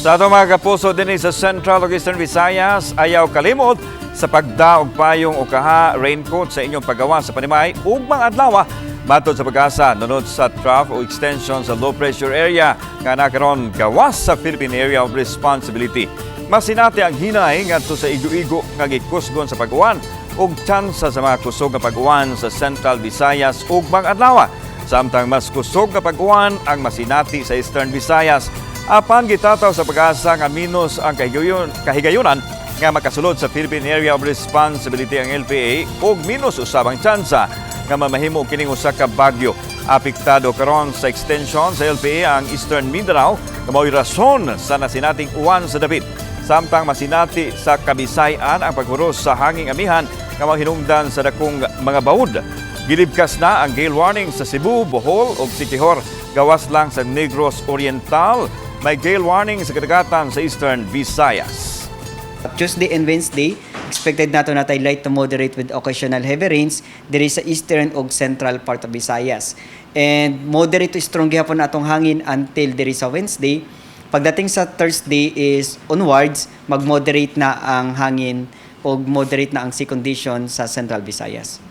Sa atong mga kapuso dinhi sa Central ug Eastern Visayas, ayaw kalimot sa pagdaog payong o kaha, raincoat sa inyong paggawas sa panimay ug mga adlaw. Matod sa PAGASA, nunot sa trough o extension sa low pressure area nga nakaron gawas sa Philippine Area of Responsibility. Masinati ang hinay ngadto sa igo-igo nga gikusgon sa pag-uwan ug tsansa sa mga kusog nga pag-uwan sa Central Visayas ug mga adlaw. Samtang mas kusog nga pag-uwan ang masinati sa Eastern Visayas. Apan gitataw sa PAGASA nga minus ang kahigayunan nga makasulod sa Philippine Area of Responsibility ang LPA ug minus usab ang tsansa nga mamahimo kining usa ka bagyo. Apektado karon sa extension sa LPA ang Eastern Mindanao nga mao'y rason sa nasinating uwan sa dapit. Samtang masinati sa Kabisay-an ang paghuros sa hanging amihan nga mahinungdan sa dakong mga baud. Gilibkas na ang gale warning sa Cebu, Bohol ug Siquijor. Gawas lang sa Negros Oriental, may gale warning sa kadagatan sa Eastern Visayas. Tuesday and Wednesday, expected nato natay light to moderate with occasional heavy rains diri sa eastern ug central part of Visayas. And moderate to strong gihapon atong hangin until diri sa Wednesday. Pagdating sa Thursday is onwards, mag-moderate na ang hangin o moderate na ang sea condition sa Central Visayas.